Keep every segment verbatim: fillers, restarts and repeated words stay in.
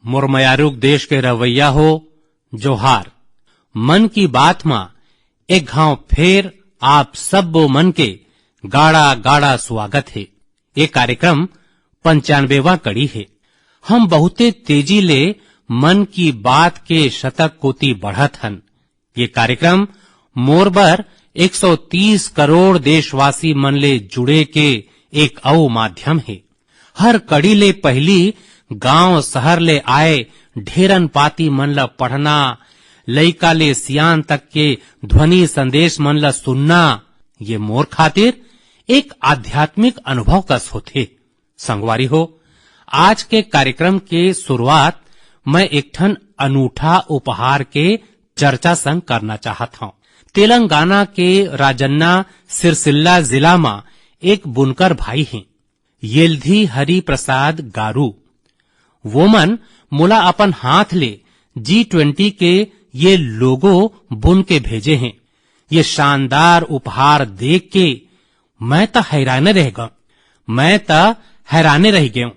मोर मयारुक देश के रहवैया हो, जोहार। मन की बात मा एक घांव फेर आप सब्बो मन के गाड़ा गाड़ा स्वागत हे। ये कार्यक्रम पंचानबेवा कड़ी हे। हम बहुते तेजी ले मन की बात के शतक कोति बढ़त हन। ये कार्यक्रम मोर बर एक सौ तीस करोड़ देशवासी मन ले जुड़े के एक अउ माध्यम हे। हर कड़ी ले पहिली गांव शहर ले आए ढेरन पाती मन ल पढ़ना, लइका ले सियान तक के ध्वनि संदेश मन ल सुनना, ये मोर खातिर एक आध्यात्मिक अनुभव कस होथे। संगवारी हो, आज के कार्यक्रम के शुरुआत मैं एक ठन अनूठा उपहार के चर्चा संग करना चाहत हौं। तेलंगाना के राजन्ना सिरसिल्ला जिला म एक बुनकर भाई हें, येल्धी हरि प्रसाद गारू। वो मन मोला अपन हाथ ले जी ट्वेंटी के ये लोगो बुन के भेजे हें। ये शानदार उपहार देख के मैं त हैराने रह गं, मैं त हैराने रह गेंव।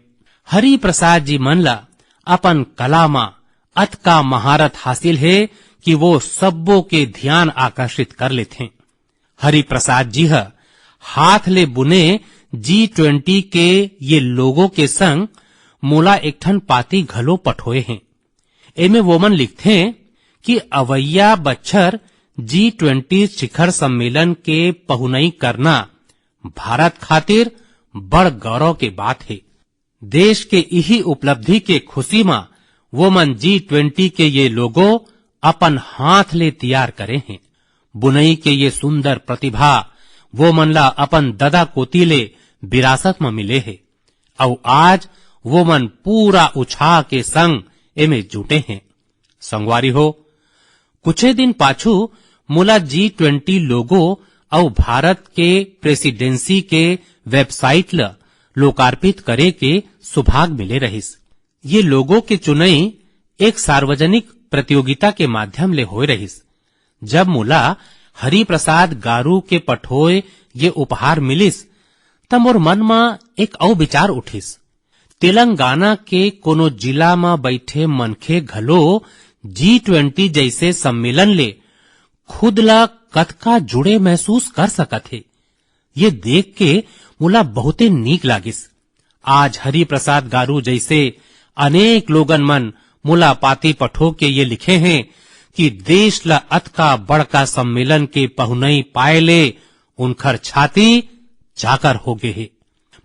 हरि प्रसाद जी मन ला अपन कला मा अतका महारत हासिल हे कि वो सब्बो के ध्यान आकर्षित कर लेथें। हरि प्रसाद जी ह हाथ ले बुने जी ट्वेंटी के ये लोगो के संग मोला एक ठन पाती घलो पठोए हें। एमे वो मन लिखथें कि अवइया बछर जी ट्वेंटी शिखर सम्मेलन के पहुनई करना भारत खातिर बड़ गौरव के बात हे। देश के इही उपलब्धि के खुशी म वो मन जी ट्वेंटी के ये लोगो अपन हाथ ले तियार करे हें। बुनई के ये सुंदर प्रतिभा वो मन ला अपन ददा कोति ले विरासत म मिले हे। अउ आज वो मन पूरा उछाह के संग एमे जुटे हें। संगवारी हो, कुछे दिन पाछू मोला जी ट्वेंटी लोगो अउ भारत के प्रेसिडेंसी के वेबसाइट ल लोकार्पित करे के सुभाग मिले रहिस। ये लोगो के चुनई एक सार्वजनिक प्रतियोगिता के माध्यम ले होए रहिस। जब मोला हरि प्रसाद गारू के पठोए ये उपहार मिलिस, त मोर मन म एक अउ विचार उठिस। तेलंगाना के कोनो जिला म बइठे मनखे घलो जी ट्वेंटी जइसे सम्मेलन ले खुद ला कतका जुड़े महसूस कर सकत हे, ये देख के मोला बहुते नीक लागिस। आज हरि प्रसाद गारू जइसे अनेक लोगन मन मोला पाती पठो के ये लिखे हें कि देश ला अतका बड़का सम्मेलन के पहुनई पाए ले उनखर छाती चाकर हो गे हे।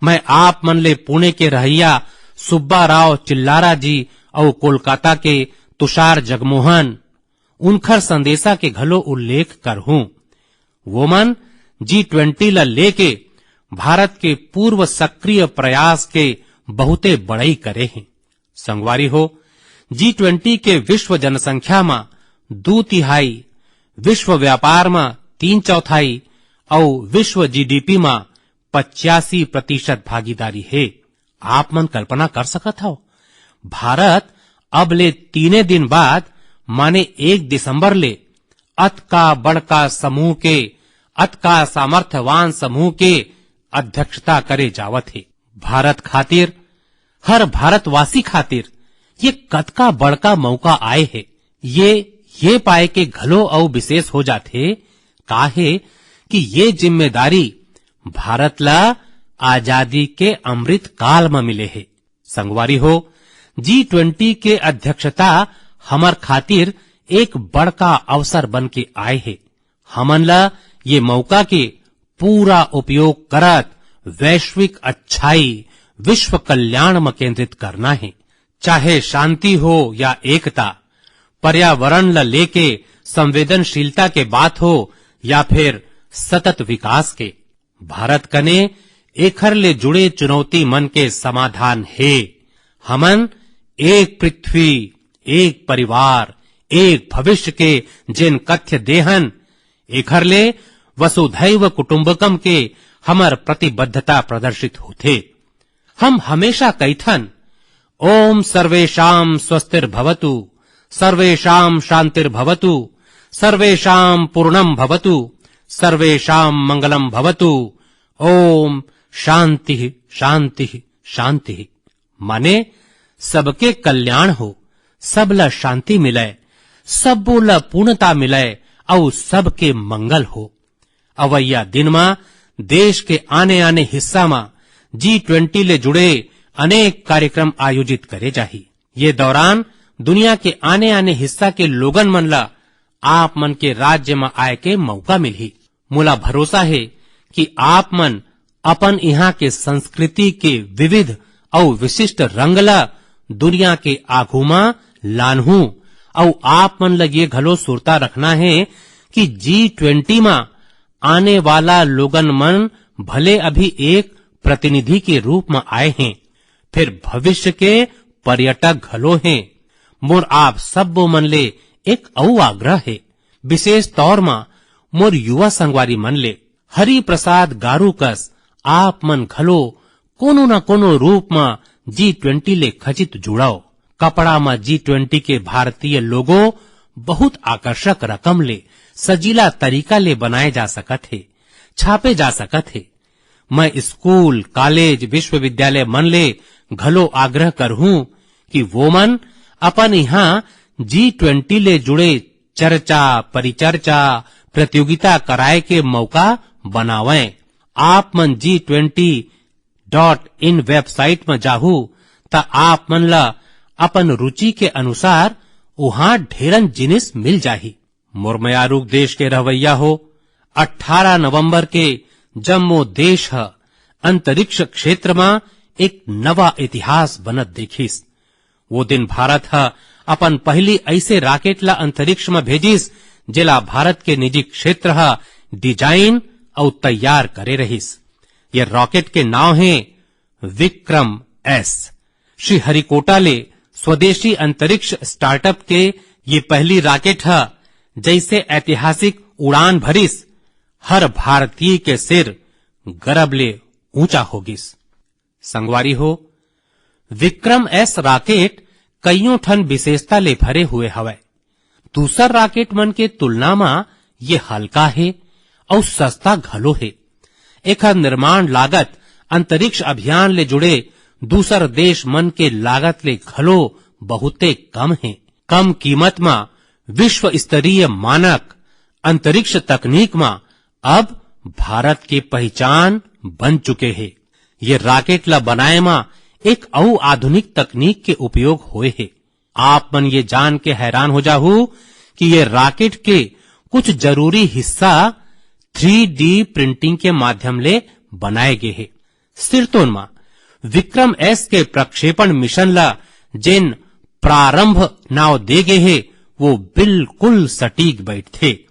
मैं आप मन ले पुणे के रहइया सुब्बा राव चिल्लारा जी अउ कोलकाता के तुषार जगमोहन, उनखर संदेशा के घलो उल्लेख करहूं। वो मन जी ट्वेंटी ला लेके भारत के पूर्व सक्रिय प्रयास के बहुते बड़ई करे हें। संगवारी हो, जी ट्वेंटी के विश्व जनसंख्या म दू तिहाई, विश्व व्यापार म तीन चौथाई अउ विश्व जीडीपी म पचासी प्रतिशत भागीदारी हे। आप मन कल्पना कर सकत हव, भारत अब ले तीने दिन बाद, माने एक दिसंबर ले अतका बड़का समूह के, अतका सामर्थ्यवान समूह के अध्यक्षता करे जावत हे। भारत खातिर, हर भारतवासी खातिर ये कतका बड़का मौका आए हे, ये, ये पाए के घलो अउ विशेष हो जाथे, काहे कि ये जिम्मेदारी भारत ला आजादी के अमृत काल म मिले हे। संगवारी हो, जी ट्वेंटी के अध्यक्षता हमर खातिर एक बड़का अवसर बन के आए हे। हमन ला ये मौका के पूरा उपयोग करत वैश्विक अच्छाई, विश्व कल्याण म केंद्रित करना हे। चाहे शांति हो या एकता, पर्यावरण ल लेके संवेदनशीलता के बात हो या फिर सतत विकास के, भारत कने एखर ले जुड़े चुनौती मन के समाधान हे। हमन एक पृथ्वी, एक परिवार, एक भविष्य के जेन कथ्य देहन, एखर ले वसुधैव कुटुंबकम के हमर प्रतिबद्धता प्रदर्शित होथे। हम हमेशा कहिथन, "ओम सर्वेषां स्वस्तिर्भवतु, सर्वेषां शांतिर्भवतु, सर्वेषां पूर्णं भवतु, सर्वेषां मंगलम भवतु, ओम शांति, शांति, शांति।" माने, सबके कल्याण हो, सब ला शांति मिलय, सब्बो ला पूर्णता मिलय, अउ सबके मंगल हो। अवइया दिन म देश के आने-आने हिस्सा म जी ट्वेंटी ले जुड़े अनेक कार्यक्रम आयोजित करे जाही। ये दौरान दुनिया के आने-आने हिस्सा के लोगन मन ला आप मन के राज्य म आय के मौका मिलही। मोला भरोसा हे कि आप मन अपन इहाँ के संस्कृति के विविध अउ विशिष्ट रंग ला दुनिया के आघू म लानहू। अउ आप मन ल ये घलो सुरता रखना हे कि जी ट्वेंटी म आने वाला लोगन मन भले अभी एक प्रतिनिधि के रूप म आए हें, फेर भविष्य के पर्यटक घलो हें। मोर आप सब्बो मन ले एक अउ आग्रह हे, विशेष तौर म मोर युवा संगवारी मन ले, हरि प्रसाद गारू कस आप मन घलो कोनो न कोनो रूप म जी ट्वेंटी ले खचित जुड़व। कपड़ा म जी ट्वेंटी के भारतीय लोगो बहुत आकर्षक रकम ले, सजीला तरीका ले बनाए जा सकत हे, छापे जा सकत हे। मैं स्कूल, कॉलेज, विश्वविद्यालय मन ले घलो आग्रह करहूं कि वो मन अपन इहाँ जी ट्वेंटी ले जुड़े चर्चा, परिचर्चा, प्रतियोगिता कराए के मौका बनावंय। आप मन G twenty dot in website म जाहू, त आप मन ल अपन रुचि के अनुसार उहाँ ढेरन जिनिस मिल जाही। मोर मयारूक देश के रहवैया हो, अट्ठारह नवंबर के जम्मो देश ह अंतरिक्ष क्षेत्र म एक नवा इतिहास बनत देखिस। वो दिन भारत ह अपन पहिली अइसे रॉकेट ला अंतरिक्ष म भेजिस, जेला भारत के निजी क्षेत्र ह डिजाइन अउ तैयार करे रहिस। ये रॉकेट के नाव हे विक्रम एस। श्रीहरिकोटा ले स्वदेशी अंतरिक्ष स्टार्टअप के ये पहली रॉकेट ह जइसे ऐतिहासिक उड़ान भरिस, हर भारतीय के सिर गरब ले ऊंचा हो गिस। संगवारी हो, विक्रम एस रॉकेट कइयों ठन विशेषता ले भरे हुए हवय। दूसर रॉकेट मन के तुलना म ये हल्का हे अउ सस्ता घलो हे। एखर निर्माण लागत अंतरिक्ष अभियान ले जुड़े दूसर देश मन के लागत ले घलो बहुते कम हे। कम कीमत म विश्व स्तरीय मानक अंतरिक्ष तकनीक म अब भारत के पहिचान बन चुके हे। ये रॉकेट ल बनाए म एक अउ आधुनिक तकनीक के उपयोग होए हे। आप मन ये जान के हैरान हो जाहू कि ये रॉकेट के कुछ जरूरी हिस्सा थ्री डी प्रिंटिंग के माध्यम ले बनाए गे हे। सिरतोन म विक्रम एस के प्रक्षेपण मिशन ल जेन प्रारंभ नाव दे गे हे, वो बिल्कुल सटीक बैठथे।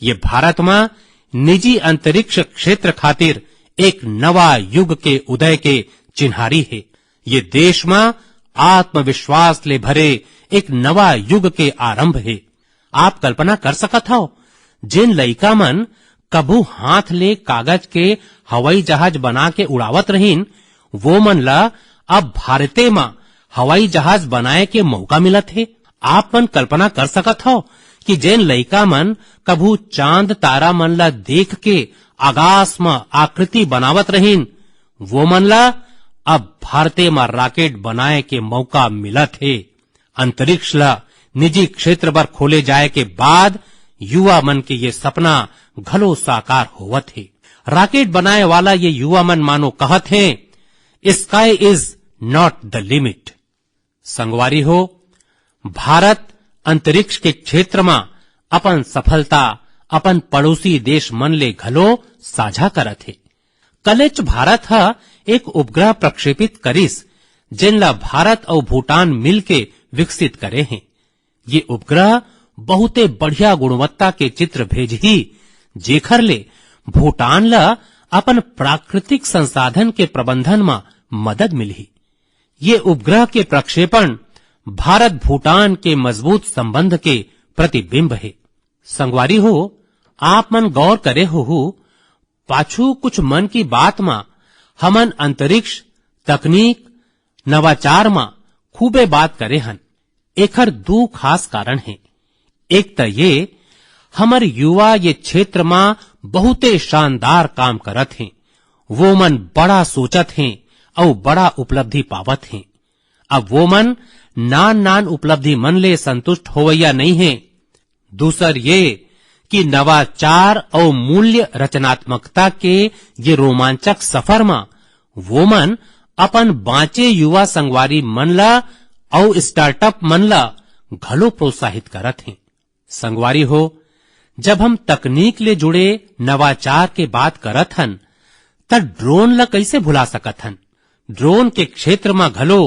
ये भारत म निजी अंतरिक्ष क्षेत्र खातिर एक नवा युग के उदय के चिन्हारी हे। ये देश म आत्मविश्वास ले भरे एक नवा युग के आरंभ हे। आप कल्पना कर सकत हव, जेन लइका मन कभू हाथ ले कागज के हवाई जहाज बना के उड़ावत रहिन, वो मन ल अब भारते म हवाई जहाज बनाए के मौका मिलत हे। आप मन कल्पना कर सकत हव कि जेन लइका मन कभू चांद तारा मन ल देख के आकाश म आकृति बनावत रहिन, वो मन ल अब भारते म रॉकेट बनाए के मौका मिलत हे। अंतरिक्ष ल निजी क्षेत्र बर खोले जाए के बाद युवा मन के ये सपना घलो साकार होवत हे। रॉकेट बनाए वाला ये युवा मन मानो कहत हें, "Sky is not the limit।" संगवारी हो, भारत अंतरिक्ष के क्षेत्र म अपन सफलता अपन पड़ोसी देश मन ले घलो साझा करत हे। कलेच भारत ह एक उपग्रह प्रक्षेपित करिस, जेन ल भारत अउ भूटान मिलके विकसित करे हें। ये उपग्रह बहुते बढ़िया गुणवत्ता के चित्र भेजही, जेखर ले भूटान ल अपन प्राकृतिक संसाधन के प्रबंधन म मदद मिलही। ये उपग्रह के प्रक्षेपण भारत भूटान के मजबूत संबंध के प्रतिबिंब हे। संगवारी हो, आप मन गौर करे होहू, पाछू कुछ मन की बात म हमन अंतरिक्ष, तकनीक, नवाचार म खूबे बात करे हन। एखर दू खास कारण हे। एक त ये, हमर युवा ये क्षेत्र म बहुते शानदार काम करत हें। वो मन बड़ा सोचत हें अउ बड़ा उपलब्धि पावत हें। अब वो मन नान नान उपलब्धि मन ले संतुष्ट होवइया नइ हे। दूसर ये कि नवाचार अउ मूल्य रचनात्मकता के ये रोमांचक सफर म वो मन अपन बांचे युवा संगवारी मन ला अउ स्टार्टअप मन ला घलो प्रोत्साहित करत हें। संगवारी हो, जब हम तकनीक ले जुड़े नवाचार के बात करत हन, त ड्रोन ला कइसे भुला सकत हन? ड्रोन के क्षेत्र म घलो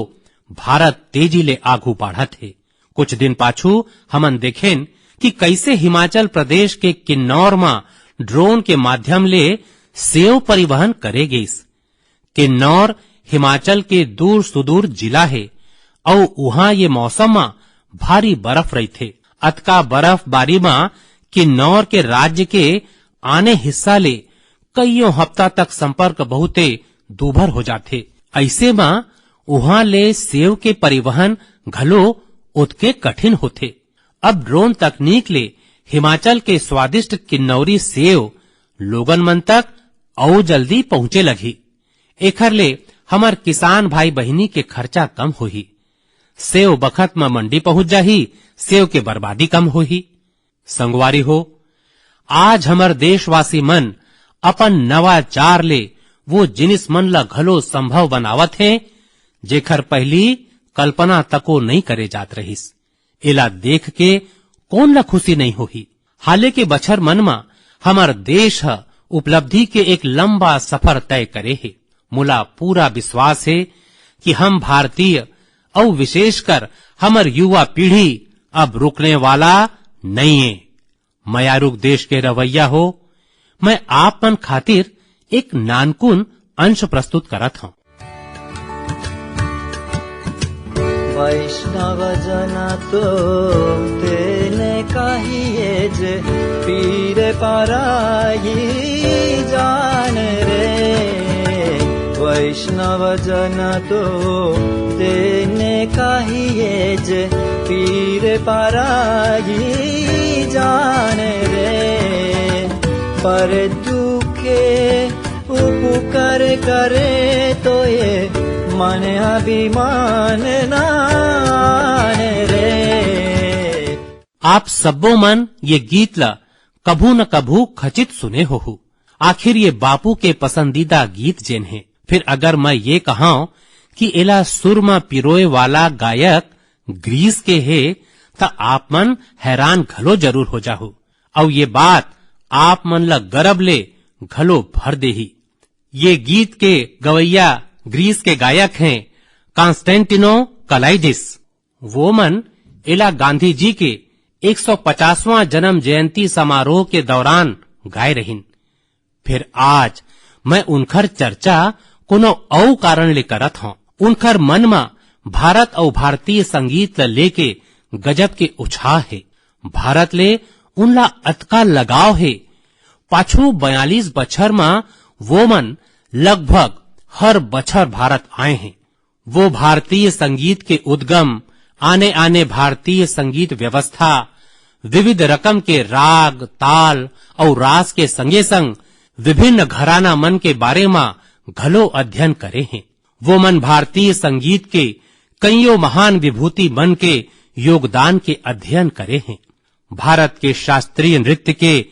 भारत तेजी ले आगू बढ़त हे। कुछ दिन पाछू हमन देखेन कि कइसे हिमाचल प्रदेश के किन्नौर म ड्रोन के माध्यम ले सेव परिवहन करे गइस। किन्नौर हिमाचल के दूर सुदूर जिला हे अउ उहां ये मौसम म भारी बरफ रहिथे। अतका बरफबारी म किन्नौर के राज्य के आने हिस्सा ले कइयों हफ्ता तक संपर्क बहुते दूभर हो जाथे। अइसे म उहां ले सेव के परिवहन घलो ओतके कठिन होथे। अब ड्रोन तकनीक ले हिमाचल के स्वादिष्ट किन्नौरी सेव लोगन मन तक अउ जल्दी पहुंचे लगही। एखर ले हमर किसान भाई बहिनी के खर्चा कम होही, सेव बखत म मंडी पहुंच जाही, सेव के बर्बादी कम होही। संगवारी हो, आज हमर देशवासी मन अपन नवाचार ले वो जिनिस मन ल घलो संभव बनावत हें, जेखर पहिली कल्पना तको नइ करे जात रहिस। एला देख के कोन ल खुशी नइ होही? हाले के बछर मन म हमर देश ह उपलब्धि के एक लंबा सफर तय करे हे। मोला पूरा विश्वास हे कि हम भारतीय अउ विशेषकर हमर युवा पीढ़ी अब रुकने वाला नइ ए। मयारुक देश के रवैया हो, मैं आप मन खातिर एक नानकुन अंश प्रस्तुत करत हंव। वैष्णव जन तो तेने कहिए जे पीर पराई जान रे। वैष्णव जन तो तेने कहिए जे पीर पराई जान रे। पर दुखे उपकर करे तो ये मन अभिमान नान रे। आप सब्बो मन ये गीत ला कभू न कभू खचित सुने होहू। आखिर ये बापू के पसंदीदा गीत जेन हे। फिर अगर मैं ये कहांव कि एला सुर म पिरोए वाला गायक ग्रीस के हे, त आप मन हैरान घलो जरूर हो जाहू। अउ ये बात आप मन ल गर्व ले घलो भर देही। ये गीत के गवैया ग्रीस के गायक हैं कॉन्स्टेंटिनो कलाइडिस। वो मन एला गांधी जी के एक सौ पचासवां जन्म जयंती समारोह के दौरान गाए रहिन। फिर आज मैं उनखर चर्चा कोनो अउ कारण ले करत हंव। उनखर मन म भारत अउ भारतीय संगीत ल लेके गजब के उछाह हे। भारत ले उनला अतका लगाव हे। पाछू बयालीस बछर म वो मन लगभग हर बछर भारत आए हें। वो भारतीय संगीत के उद्गम, आने-आने भारतीय संगीत व्यवस्था, विविध रकम के राग, ताल अउ रास के संगे-संग विभिन्न घराना मन के बारे म घलो अध्ययन करे हें। वो मन भारतीय संगीत के कइयों महान विभूति मन के योगदान के अध्ययन करे हें। भारत के शास्त्रीय नृत्य के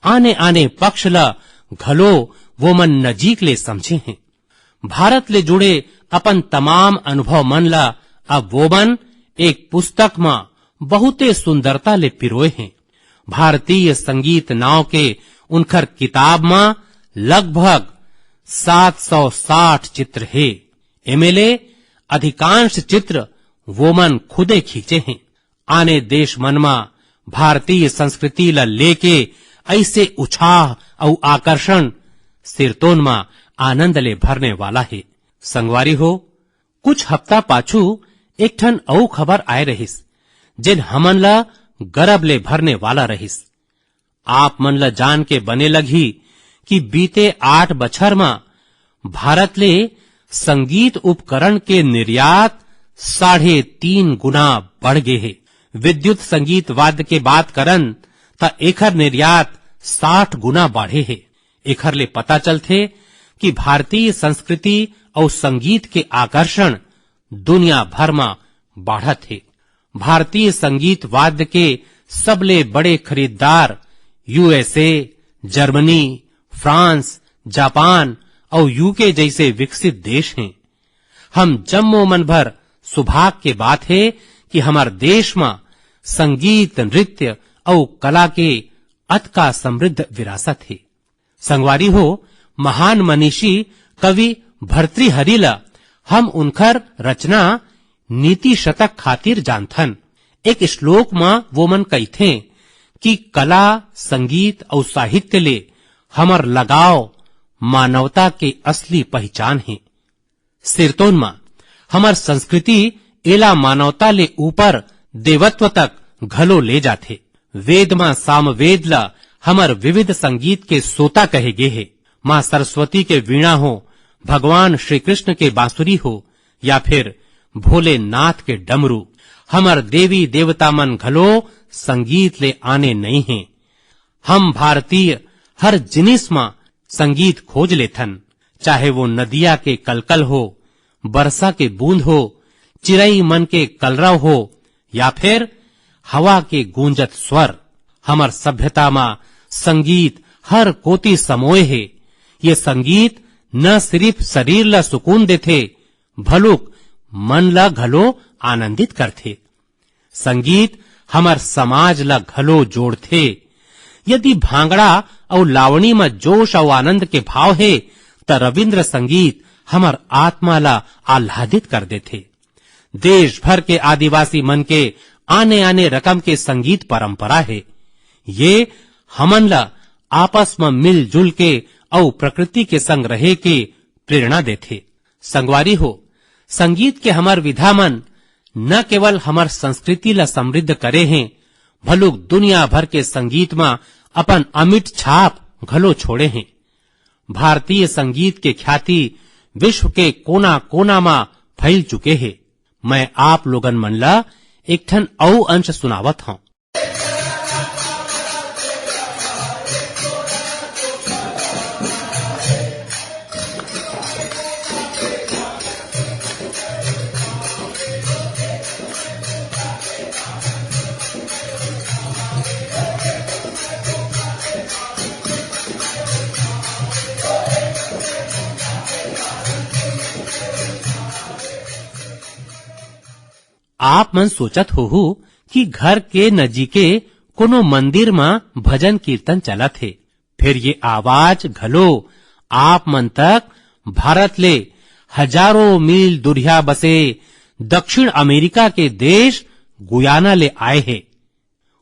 आने-आने पक्ष ल घलो वो मन नजीक ले समझे हें। भारत ले जुड़े अपन तमाम अनुभव मन ल अब वो मन एक पुस्तक म बहुते सुंदरता ले पिरोए हें। भारतीय संगीत नाव के उनखर किताब म लगभग सात सौ साठ चित्र हे। एमे ले अधिकांश चित्र वो मन खुदे खींचे हें। आने देश मन म भारतीय संस्कृति ल लेके अइसे उछाह अउ आकर्षण सिरतोन म आनंद ले भरने वाला हे। संगवारी हो, कुछ हफ्ता पाछू एक ठन अउ खबर आए रहिस, जेन हमन ल गरब ले भरने वाला रहिस। आप मन ल जान के बने लगही कि बीते आठ बछर म भारत ले संगीत उपकरण के निर्यात साढ़े तीन गुना बढ़ गे हे। विद्युत संगीत वाद्य के बात करन, त एखर निर्यात साठ गुना बाढ़े हे। एखर ले पता चलथे कि भारतीय संस्कृति अउ संगीत के आकर्षण दुनिया भर म बाढ़त हे। भारतीय संगीत वाद्य के सबले बड़े खरीददार यूएसए, जर्मनी, फ्रांस, जापान अउ यूके जइसे विकसित देश हें। हम जम्मो मन भर सुभाग के बात हे कि हमर देश म संगीत, नृत्य अउ कला के अतका समृद्ध विरासत हे। संगवारी हो, महान मनीषी कवि भर्तृहरि ल हम उनखर रचना नीति शतक खातिर जानथन। एक श्लोक म वो मन कहिथें कि कला, संगीत अउ साहित्य ले हमर लगाव मानवता के असली पहिचान हे। सिरतोन म हमर संस्कृति एला मानवता ले ऊपर देवत्व तक घलो ले जाथे। वेद म सामवेद ल हमर विविध संगीत के सोता कहे गे हे। माँ सरस्वती के वीणा हो, भगवान श्री कृष्ण के बांसुरी हो, या फिर भोलेनाथ के डमरू, हमर देवी देवता मन घलो संगीत ले आने नइ हे। हम भारतीय हर जिनिस म संगीत खोज लेथन, चाहे वो नदिया के कलकल हो, बरसा के बूंद हो, चिरई मन के कलरव हो, या फिर हवा के गूंजत स्वर। हमर सभ्यता म संगीत हर कोती समोए हे। ये संगीत न सिरिफ शरीर ल सुकून देथे, भलुक मन ल घलो आनंदित करथे। संगीत हमर समाज ल घलो जोड़थे। यदि भांगड़ा अउ लावणी म जोश अउ आनंद के भाव हे, त रविंद्र संगीत हमर आत्मा ल आह्लादित कर देथे। देश भर के आदिवासी मन के आने-आने रकम के संगीत परंपरा हे। ये हमन ल आपस म मिलजुल के अउ प्रकृति के संग रहे के प्रेरणा देथे। संगवारी हो, संगीत के हमर विधा मन न केवल हमर संस्कृति ल समृद्ध करे हें, भलुक दुनिया भर के संगीत म अपन अमिट छाप घलो छोड़े हें। भारतीय संगीत के ख्याति विश्व के कोना-कोना म फैल चुके हे। मैं आप लोगन मन ल एक ठन अउ अंश सुनावत हंव। आप मन सोचत होहू कि घर के नजीके कोनो मंदिर म भजन कीर्तन चलत हे। फेर ये आवाज घलो आप मन तक भारत ले हजारों मील दुरिहा बसे दक्षिण अमेरिका के देश गुयाना ले आए हे।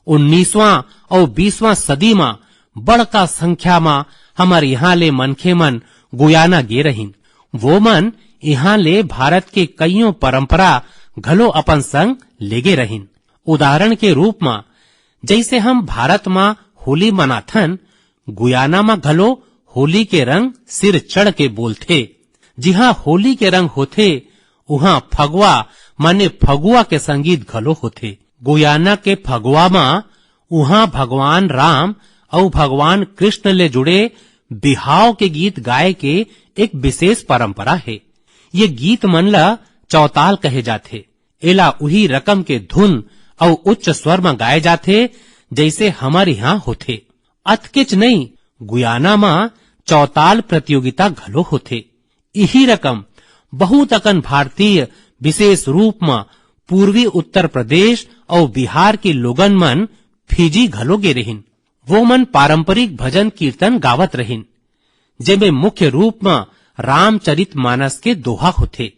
उन्नीसवां अउ बीसवां सदी म बड़का संख्या म हमर इहां ले मनखे मन गुयाना गे रहिन। वो मन इहां ले भारत के कइयों परंपरा घलो अपन संग लेगे रहिन। उदाहरण के रूप म, जइसे हम भारत म होली मनाथन, गुयाना म घलो होली के रंग सिर चढ़ के बोलथे। जिहां होली के रंग होथे, उहां फगुआ माने फगुआ के संगीत घलो होथे। गुयाना के फगुआ म उहां भगवान राम अउ भगवान कृष्ण ले जुड़े बिहाव के गीत गाए के एक विशेष परंपरा हे। ये गीत मन ल चौताल कहे जाथे। एला उही रकम के धुन अउ उच्च स्वर म गाए जाथे, जइसे हमर इहां होथे। अतकेच नइ, गुयाना म चौताल प्रतियोगिता घलो होथे। इही रकम बहुत अकन भारतीय, विशेष रूप म पूर्वी उत्तर प्रदेश अउ बिहार के लोगन मन फिजी घलो गे रहिन। वो मन पारंपरिक भजन कीर्तन गावत रहिन, जेमे मुख्य रूप म रामचरित मानस के दोहा होथे।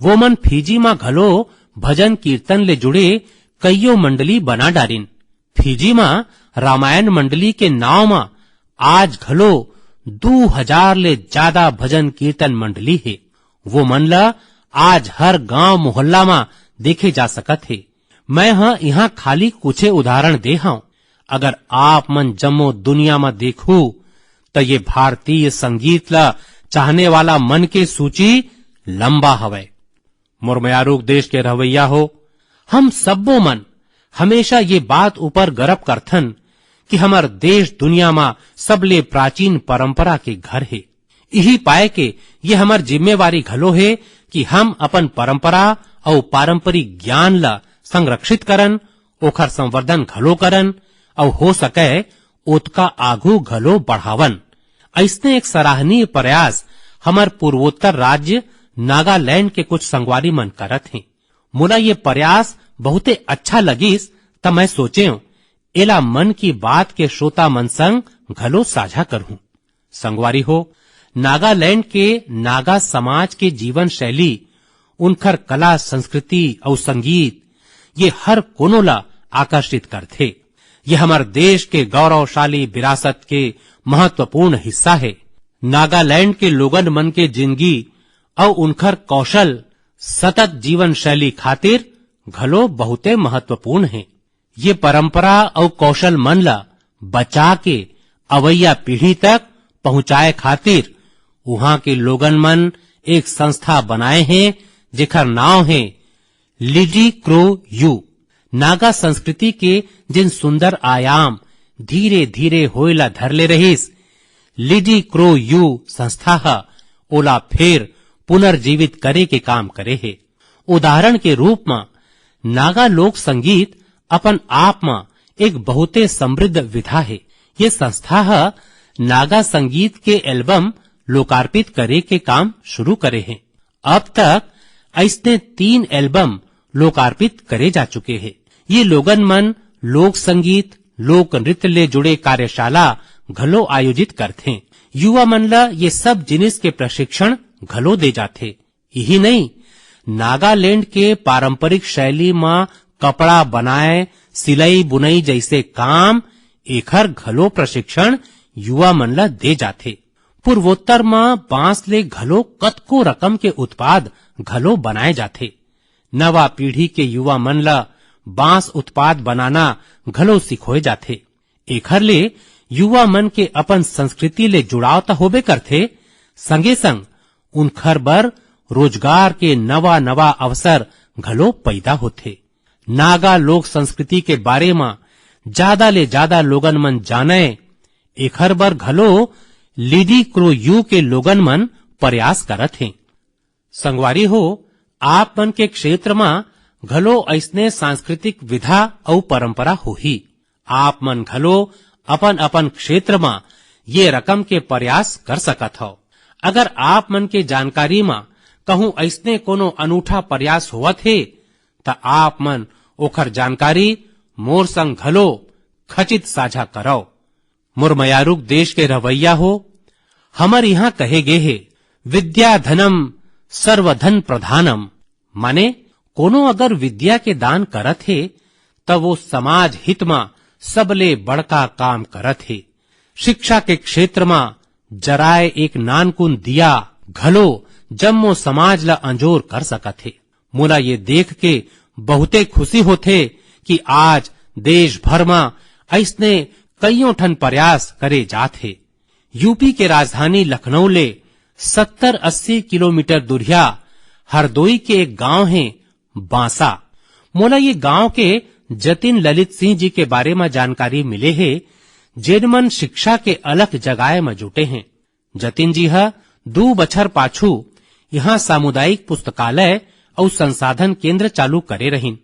वो मन फिजी म घलो भजन कीर्तन ले जुड़े कइयो मंडली बना डारिन। फिजी म रामायण मंडली के नाव म आज घलो दू हजार ले जादा भजन कीर्तन मंडली हे। वो मन ल आज हर गांव मोहल्ला म देखे जा सकत हे। मैं ह इहां खाली कुछे उदाहरण दे हंव। अगर आप मन जम्मो दुनिया म देखहू, त ये भारतीय संगीत ल चाहने वाला मन के सूची लंबा हवय। मोर मयारूक देश के रहवइया हो, हम सब्बो मन हमेशा ये बात ऊपर गर्व करथन कि हमर देश दुनिया म सबले प्राचीन परंपरा के घर हे। इही पाए के ये हमर जिम्मेवारी घलो हे कि हम अपन परंपरा अउ पारंपरिक ज्ञान ला संरक्षित करन, ओखर संवर्धन घलो करन अउ हो सके ओतका आघू घलो बढ़ावन। अइसने एक सराहनीय प्रयास हमर पूर्वोत्तर राज्य नागालैंड के कुछ संगवारी मन करत हें। मोला ये प्रयास बहुते अच्छा लगिस, त मैं सोचेंव, एला मन की बात के श्रोता मन संग घलो साझा करहूं। संगवारी हो, नागालैंड के नागा समाज के जीवन शैली, उनखर कला, संस्कृति अउ संगीत, ये हर कोनो ला आकर्षित करथे। ये हमर देश के गौरवशाली विरासत के महत्वपूर्ण हिस्सा हे। नागालैंड के लोगन मन के जिंदगी अउ उनखर कौशल सतत जीवन शैली खातिर घलो बहुते महत्वपूर्ण हे। ये परंपरा अउ कौशल मन ला बचा के अवइया पीढ़ी तक पहुंचाए खातिर उहां के लोगन मन एक संस्था बनाए हें, जेखर नांव हे लिडी क्रो यू। नागा संस्कृति के जिन सुंदर आयाम धीरे-धीरे होए ला धर ले रहिस, लिडी क्रो यू संस्था ह ओला फेर पुनर्जीवित करे के काम करे हे। उदाहरण के रूप म नागा लोक संगीत अपन आप म एक बहुते समृद्ध विधा हे। ये संस्था ह नागा संगीत के एल्बम लोकार्पित करे के काम शुरू करे हे। अब तक अइसने तीन एल्बम लोकार्पित करे जा चुके हे। ये लोगन मन लोक संगीत, लोक नृत्य ले जुड़े कार्यशाला घलो आयोजित करथें। युवा मन ल ये सब जिनिस के प्रशिक्षण घलो दे जाथे। यही नहीं, नागालैंड के पारंपरिक शैली म कपड़ा बनाए, सिलई बुनई जैसे काम, एखर घलो प्रशिक्षण युवा मन ल दे जाथे। पूर्वोत्तर म बांस ले घलो कतको रकम के उत्पाद घलो बनाए जाथे। नवा पीढ़ी के युवा मन ल बांस उत्पाद बनाना घलो सिखोए जाथे। एखर ले युवा मन के अपन संस्कृति ले जुड़ाव त होबे करथे, संगे संग उनखर बर रोजगार के नवा-नवा अवसर घलो पैदा होथे। नागा लोक संस्कृति के बारे म जादा ले जादा लोगन मन जानय, एखर बर घलो लिडी क्रो यू के लोगन मन प्रयास करत हें। संगवारी हो, आप मन के क्षेत्र म घलो अइसने सांस्कृतिक विधा अउ परंपरा होही। आप मन घलो अपन-अपन क्षेत्र म ये रकम के प्रयास कर सकत हव। अगर आप मन के जानकारी म कहूं अइसने कोनो अनूठा प्रयास होवत हे, त आप मन ओखर जानकारी मोर संग घलो खचित साझा करव। मोर मयारुक देश के रहवैया हो, हमर इहां कहे गे हे, "विद्या धनम सर्वधन प्रधानम", माने कोनो अगर विद्या के दान करत हे, त वो समाज हित म सबले बड़का काम करत हे। शिक्षा के क्षेत्र म जराए एक नानकुन दिया घलो जम्मो समाज ल अंजोर कर सकत हे। मोला ये देख के बहुते खुशी होथे कि आज देश भर म अइसने कइयों ठन प्रयास करे जात हे। यूपी के राजधानी लखनऊ ले सत्तर अस्सी किलोमीटर दुरिहा हरदोई के एक गांव हे बांसा। मोला ये गांव के जतिन ललित सिंह जी के बारे म जानकारी मिले हे, जेन मन शिक्षा के अलख जगाए म जुटे हें। जतिन जी ह दू बछर पाछू इहां सामुदायिक पुस्तकालय अउ संसाधन केंद्र चालू करे रहिन।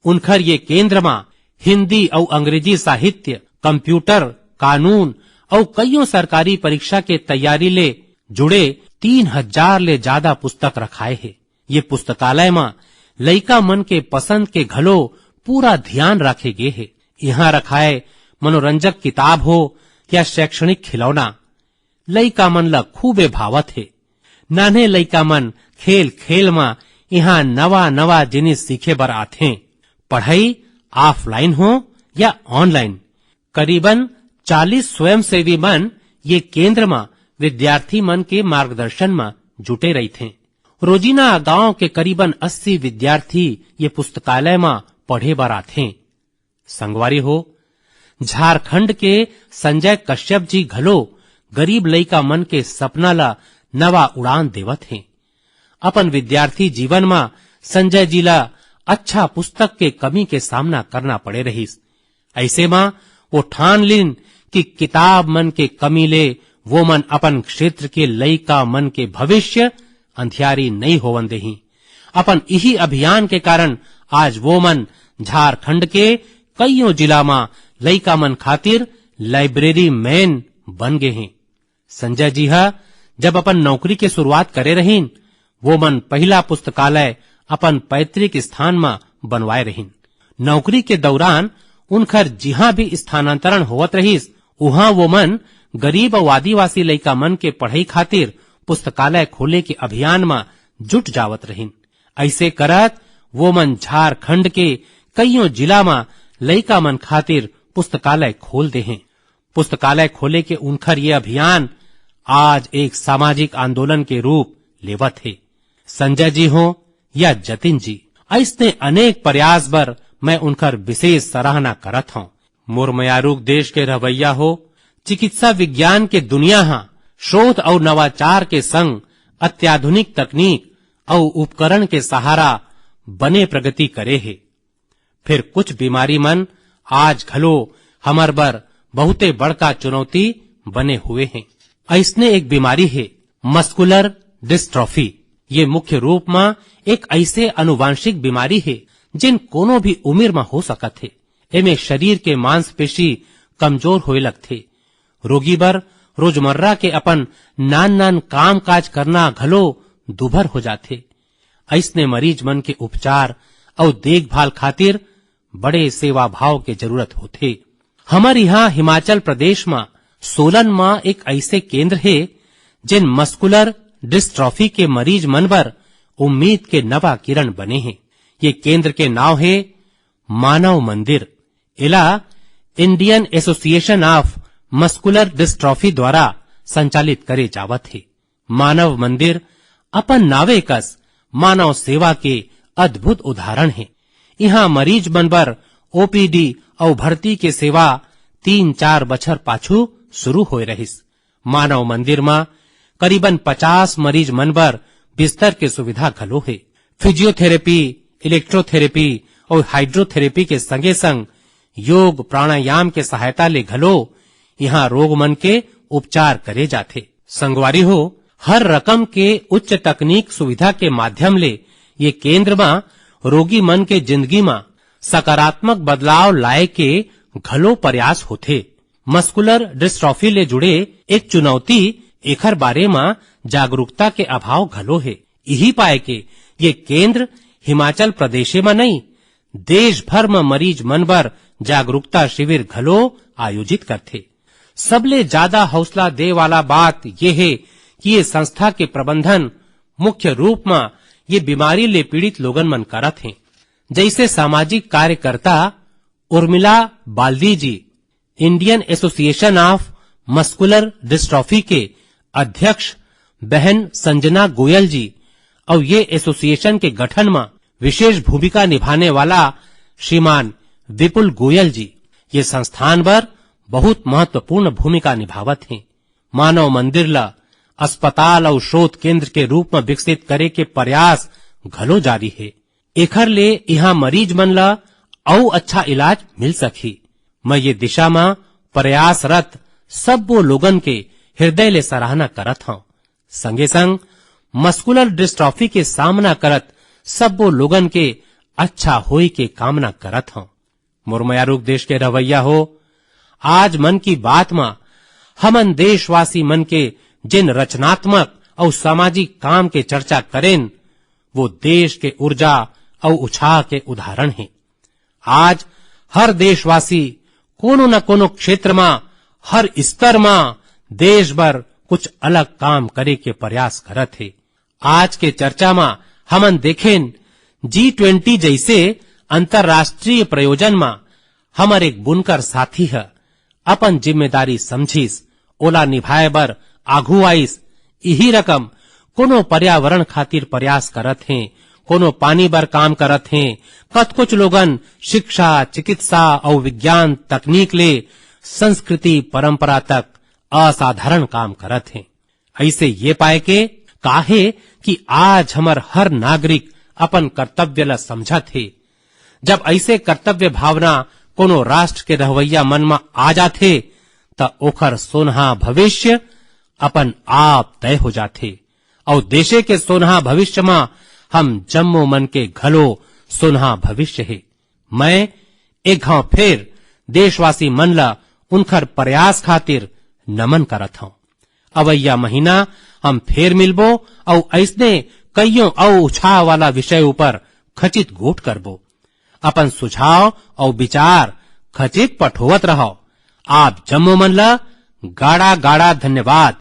उनखर ये केंद्र म हिंदी अउ अंग्रेजी साहित्य, कंप्यूटर, कानून अउ कइयों सरकारी परीक्षा के तैयारी ले जुड़े तीन हजार ले जादा पुस्तक रखाए हे। ये पुस्तकालय म लइका मन के पसंद के घलो पूरा ध्यान राखे गे हे। इहां रखाए मनोरंजक किताब हो या शैक्षणिक खिलौना, लइका मन ल खूबे भावत हे। नान्हे लइका मन खेल-खेल म इहां नवा-नवा जिनिस सीखे बर आथें। पढ़ई ऑफलाइन हो या ऑनलाइन, करीबन चालीस स्वयंसेवी मन ये केंद्र म विद्यार्थी मन के मार्गदर्शन म जुटे रहिथें। रोजीना गांव के करीबन अस्सी विद्यार्थी ये पुस्तकालय म पढ़े बर आथें। संगवारी हो, झारखंड के संजय कश्यप जी घलो गरीब लइका मन के सपना ला नवा उड़ान देवत हें। अपन विद्यार्थी जीवन म संजय जी ला अच्छा पुस्तक के कमी के सामना करना पड़े रहिस। अइसे म वो ठान लिन कि किताब मन के कमी ले वो मन अपन क्षेत्र के लइका मन के भविष्य अंधियारी नइ होवन देही। अपन इही अभियान के कारण आज वो मन झारखंड के कइयों जिला म लइका मन खातिर लाइब्रेरी मैन बन गे हें। संजय जी ह जब अपन नौकरी के शुरुआत करे रहिन, वो मन पहिला पुस्तकालय अपन पैतृक स्थान म बनवाए रहिन। नौकरी के दौरान उनखर जिहां भी स्थानांतरण होवत रहिस, उहां वो मन गरीब अउ आदिवासी लइका मन के पढ़ई खातिर पुस्तकालय खोले के अभियान म जुट जावत रहिन। अइसे करत वो मन झारखंड के कइयों जिला म लइका मन खातिर पुस्तकालय खोल दे हें। पुस्तकालय खोले के उनखर ये अभियान आज एक सामाजिक आंदोलन के रूप लेवत हे। संजय जी हो या जतिन जी, अइसने अनेक प्रयास बर मैं उनखर विशेष सराहना करत हौं। मोर मयारूक देश के रहवैया हो, चिकित्सा विज्ञान के दुनिया ह शोध अउ नवाचार के संग अत्याधुनिक तकनीक अउ उपकरण के सहारा बने प्रगति करे हे। फेर कुछ बीमारी मन आज घलो हमर बर बहुते बड़का चुनौती बने हुए हें। अइसने एक बीमारी हे मस्कुलर डिस्ट्रॉफी। ये मुख्य रूप म एक अइसे आनुवंशिक बीमारी हे, जेन कोनो भी उमिर म हो सकत हे। एमे शरीर के मांसपेशी कमजोर होए लगथे। रोगी बर रोजमर्रा के अपन नान-नान काम-काज करना घलो दूभर हो जाथे। अइसने मरीज मन के उपचार अउ देखभाल खातिर बड़े सेवा भाव के जरूरत होथे। हमर इहां हिमाचल प्रदेश म सोलन म एक अइसे केंद्र हे, जेन मस्कुलर डिस्ट्रॉफी के मरीज मन बर उम्मीद के नवा किरण बने हे। ये केंद्र के नाव हे मानव मंदिर। एला Indian association of muscular dystrophy द्वारा संचालित करे जावत हे। मानव मंदिर अपन नावे कस मानव सेवा के अद्भुत उदाहरण हे। इहां मरीज मन बर ओपीडी अउ भर्ती के सेवा तीन चार बछर पाछू शुरू होए रहिस। मानव मंदिर म करीबन पचास मरीज मन बर बिस्तर के सुविधा घलो हे। फिजियोथेरेपी, इलेक्ट्रोथेरेपी अउ हाइड्रोथेरेपी के संगे संग योग प्राणायाम के सहायता ले घलो इहां रोग मन के उपचार करे जाथे। संगवारी हो, हर रकम के उच्च तकनीक सुविधा के माध्यम ले ये केंद्र म रोगी मन के जिंदगी म सकारात्मक बदलाव लाए के घलो प्रयास होथे। मस्कुलर डिस्ट्रॉफी ले जुड़े एक चुनौती एखर बारे म जागरूकता के अभाव घलो हे। इही पाए के ये केंद्र हिमाचल प्रदेशे म नइ, देश भर म मरीज मन बर जागरूकता शिविर घलो आयोजित करथे। सबले ज्यादा हौसला दे वाला बात ये हे कि ये संस्था के प्रबंधन मुख्य रूप म ये बीमारी ले पीड़ित लोगन मन करत हें। जइसे सामाजिक कार्यकर्ता Urmila Baldi ji, Indian association of muscular dystrophy के अध्यक्ष बहन संजना गोयल जी अउ ये एसोसिएशन के गठन म विशेष भूमिका निभाने वाला श्रीमान विपुल गोयल जी ये संस्थान बर बहुत महत्वपूर्ण भूमिका निभावत हें। मानव मंदिर ल अस्पताल अउ शोध केंद्र के रूप म विकसित करे के प्रयास घलो जारी हे। एखर ले इहां मरीज मन ल अउ अच्छा इलाज मिल सकही। मैं ये दिशा म प्रयासरत सब्बो लोगन के हृदय ले सराहना करत हौं। संगे संग मस्कुलर डिस्ट्रॉफी के सामना करत सब्बो लोगन के अच्छा होए के कामना करत हौं। मोर मयारूक देश के रहवैया हो, आज मन की बात म हमन देशवासी मन के जेन रचनात्मक अउ सामाजिक काम के चर्चा करेन, वो देश के ऊर्जा अउ उछाह के उदाहरण हे। आज हर देशवासी कोनो न कोनो क्षेत्र म, हर स्तर म देश बर कुछ अलग काम करे के प्रयास करत हे। आज के चर्चा म हमन देखेन, जी ट्वेंटी जइसे अंतर्राष्ट्रीय प्रयोजन म हमर एक बुनकर साथी ह अपन जिम्मेदारी समझिस, ओला निभाए बर आघू आइस। इही रकम कोनो पर्यावरण खातिर प्रयास करत हें, कोनो पानी बर काम करत हें, कतकोच लोगन शिक्षा, चिकित्सा अउ विज्ञान तकनीक ले संस्कृति परंपरा तक असाधारण काम करत हें। अइसे ये पाए के काहे कि आज हमर हर नागरिक अपन कर्तव्य ल समझत हे। जब अइसे कर्तव्य भावना कोनो राष्ट्र के रहवैया मन म आ जाथे, त ओखर सोनहा भविष्य अपन आप तय हो जाथे। अउ देशे के सोनहा भविष्य म हम जम्मो मन के घलो सोनहा भविष्य हे। मैं एक घांव फेर देशवासी मन ल उनखर प्रयास खातिर नमन करत हंव। अवइया महीना हम फेर मिलबो अउ अइसने कइयों अउ उछाह वाला विषय ऊपर खचित गोठ करबो। अपन सुझाव अउ विचार खचित पठोवत रहव। आप जम्मो मन ल गाड़ा गाड़ा धन्यवाद।